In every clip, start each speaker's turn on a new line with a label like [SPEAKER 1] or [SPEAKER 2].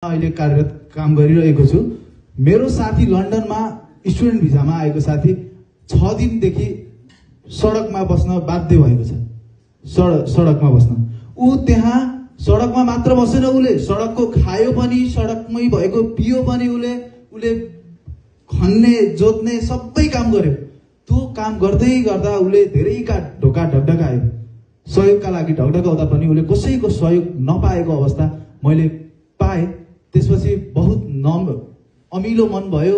[SPEAKER 1] अहिले कार्यरत काम गरिरहेको छु। मेरो साथी लन्डनमा स्टुडेन्ट भिजामा आएको साथी 6 दिनदेखि सडकमा बस्न बाध्य भएको छ। सडकमा बस्न ऊ त्यहाँ सडकमा मात्र बसेन, उले सडकको खायो पनि, सडकमै भएको पियो पनि, उले खन्ने जोत्ने सबै काम गर्यो। त्यो काम गर्दै गर्दा उले धेरैका ढोका ढकढकायो। सहयोगका लागि ढकढकाउँदा पनि उले कसैको सहयोग नपाएको अवस्था मैले पाएँ। त्यसपछि बहुत अमिलो मन भयो,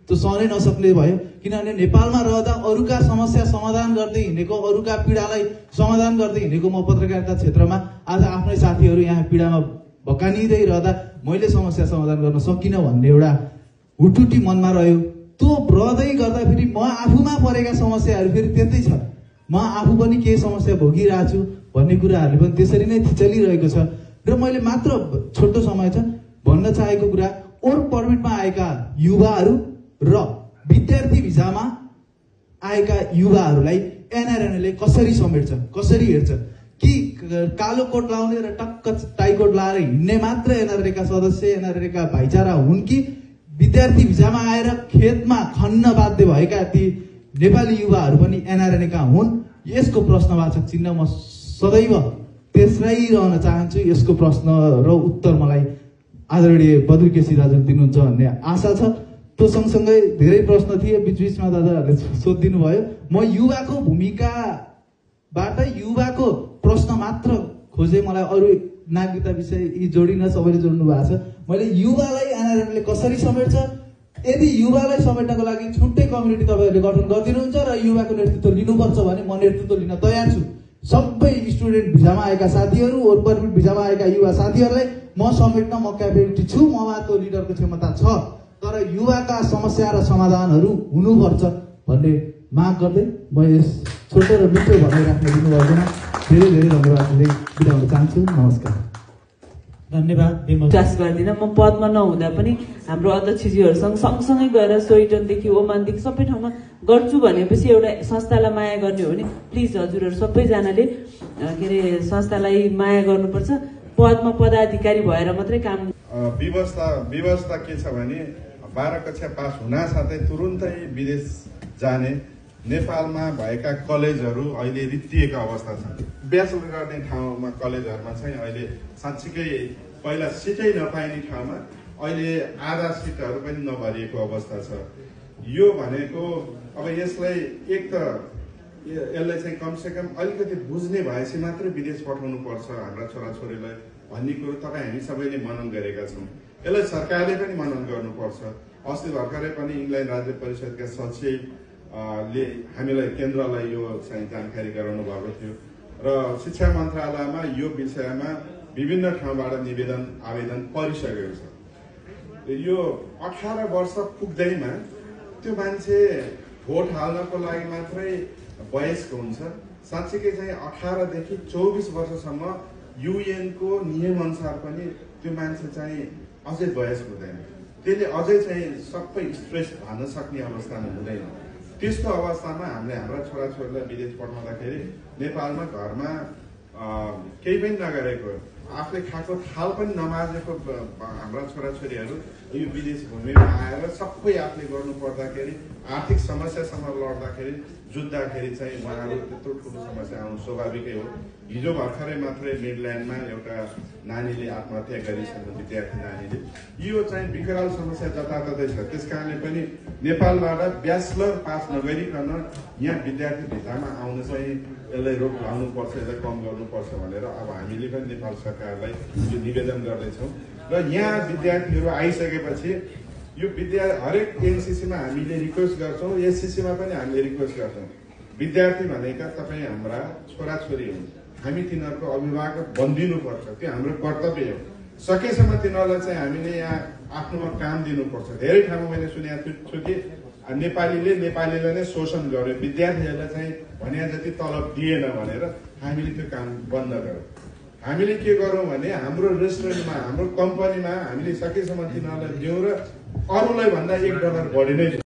[SPEAKER 1] त्यो सहनै नसक्ने भयो। किनभने नेपालमा रहँदा अरूका समस्या समाधान गर्दै हिँडेको, अरूका पीडालाई समाधान गर्दै हिँडेको म पत्रकारिता क्षेत्रमा आज आफ्नै साथीहरू यहाँ पीडामा भकानिँदै रहँदा मैले समस्या समाधान गर्न सकिनँ भन्ने एउटा हुटुटी मनमा रह्यो। त्यो रहँदै गर्दा फेरि म आफूमा परेका समस्याहरू फेरि त्यतै छ। म आफू पनि केही समस्या भोगिरहेको छु भन्ने कुराहरूले पनि त्यसरी नै थिचलिरहेको छ। र मैले मात्र छोटो समय छ भन्न चाहेको कुरा, वर्क परमिटमा आएका युवाहरू र विद्यार्थी भिजामा आएका युवाहरूलाई एनआरएनएले कसरी समेट्छ, कसरी हेर्छ? कि कालो कोट लाउने र टक्क टाई कोट लाएर हिँड्ने मात्र एनआरएनएका सदस्य, एनआरएनएका भाइचारा हुन् कि विद्यार्थी भिजामा आएर खेतमा खन्न बाध्य भएका ती नेपाली युवाहरू पनि एनआरएनएका हुन्? यसको प्रश्नवाचक चिन्ह म सदैव तेर्साइरहन चाहन्छु। यसको प्रश्न र उत्तर मलाई आदरणीय बद्री केसी दाजु दिनुहुन्छ भन्ने आशा छ। त्यो सँगसँगै धेरै प्रश्न थिए, बिचबिचमा दादाहरूले सोधिदिनु भयो। म युवाको भूमिकाबाट युवाको प्रश्न मात्र खोजेँ। मलाई अरू नागरिकता विषय यी जोडिन सबैले जोड्नु भएको छ। मैले युवालाई एनआरएनएले कसरी समेट्छ, यदि युवालाई समेट्नको लागि छुट्टै कम्युनिटी तपाईँहरूले गठन गरिदिनुहुन्छ र युवाको नेतृत्व लिनुपर्छ भने म नेतृत्व लिन तयार छु। सबै स्टुडेन्ट भिजामा आएका साथीहरू, वर्क परमिट भिजामा आएका युवा साथीहरूलाई म समेट्न म क्यापेबिलिटी छु, ममा त्यो लिडरको क्षमता छ। तर युवाका समस्या र समाधानहरू हुनुपर्छ भन्ने माग गर्दै म यस छोटो र मिठो भनाइ राख्न दिनुभएकोमा धेरै धेरै धन्यवाद दिँदै बिदा हुन चाहन्छु। नमस्कार।
[SPEAKER 2] धन्यवाद विमल। विश्वास गर्दिनँ म पदमा नहुँदा पनि हाम्रो अध्यक्षज्यूहरूसँग सँगसँगै गएर सोइटनदेखि ओमानदेखि सबै ठाउँमा गर्छु भनेपछि एउटा संस्थालाई माया गर्ने हो भने प्लिज हजुरहरू सबैजनाले के अरे संस्थालाई माया गर्नुपर्छ। पदमा पदाधिकारी भएर मात्रै काम
[SPEAKER 3] व्यवस्था के छ भने 12 कक्षा पास हुनासाथै तुरुन्तै विदेश जाने नेपालमा भएका कलेजहरू अहिले रित्तिएका अवस्था छ। ब्याचलर गर्ने ठाउँमा कलेजहरूमा चाहिँ अहिले साँच्चीकै पहिला सिटै नपाइने ठाउँमा अहिले आधा सिटहरू पनि नभरिएको अवस्था छ। यो भनेको अब यसलाई एक त यसलाई चाहिँ कमसेकम अलिकति बुझ्ने भएपछि मात्रै विदेश पठाउनु पर्छ हाम्रा छोराछोरीलाई भन्ने कुरो तपाईँ हामी सबैले मनन गरेका छौँ। यसलाई सरकारले पनि मनन गर्नुपर्छ। अस्ति भर्खरै पनि इङ्ल्यान्ड राज्य परिषदका सचिवले हामीलाई केन्द्रलाई यो चाहिँ जानकारी गराउनु भएको थियो र शिक्षा मन्त्रालयमा यो विषयमा विभिन्न ठाउँबाट आवेदन परिसकेको छ। यो 18 वर्ष पुग्दैमा त्यो मान्छे भोट हाल्नको लागि मात्रै वयस्क हुन्छ। साँच्चीकै चाहिँ 18 देखि 24 वर्षसम्म युएनको नियमअनुसार पनि त्यो मान्छे चाहिँ अझै वयस्क हुँदैन। त्यसले अझै चाहिँ सबै स्ट्रेस हाल्न सक्ने अवस्थामा हुँदैन। त्यस्तो अवस्थामा हामीले हाम्रा छोराछोरीलाई विदेश पठाउँदाखेरि नेपालमा घरमा केही पनि नगरेको, आफूले खाएको थाल पनि नमाजेको हाम्रा छोराछोरीहरू यो विदेश भूमिमा आएर सबै आफूले गर्नु पर्दाखेरि आर्थिक समस्यासँग लड्दाखेरि जुझ्दाखेरि चाहिँ उहाँहरू त्यत्रो ठुलो समस्या आउनु स्वाभाविकै हो। हिजो भर्खरै मात्रै मिडल्यान्डमा एउटा नानीले आत्महत्या गरिसक्यो, विद्यार्थी नानीले। यो चाहिँ विकराल समस्या जताततै छ। त्यस कारणले पनि नेपालबाट ब्याचलर पास नगरिकन यहाँ विद्यार्थी भिजामा आउन चाहिँ यसलाई रोक लाउनुपर्छ, यसलाई कम गर्नुपर्छ भनेर अब हामीले पनि नेपाल सरकारलाई यो निवेदन गर्दैछौँ। र यहाँ विद्यार्थीहरू आइसकेपछि यो हरेक एनसिसीमा हामीले रिक्वेस्ट गर्छौँ, एससिसीमा पनि हामीले रिक्वेस्ट गर्छौँ। विद्यार्थी भनेका तपाईँ हाम्रा छोराछोरी हुन्, हामी तिनीहरूको अभिभावक बनिदिनुपर्छ, त्यो हाम्रो कर्तव्य हो। सकेसम्म तिनीहरूलाई चाहिँ हामीले यहाँ आफ्नोमा काम दिनुपर्छ। धेरै ठाउँमा मैले सुनेको छु कि नेपालीलाई नै शोषण गर्यो, विद्यार्थीहरूलाई चाहिँ भने जति तलब दिएन भनेर हामीले त्यो काम बन्द गर्यौँ। हामीले के गरौँ भने हाम्रो रेस्टुरेन्टमा, हाम्रो कम्पनीमा हामीले सकेसम्म तिनीहरूलाई दिउँ र अरूलाई भन्दा $1 बढी नै दिउँ।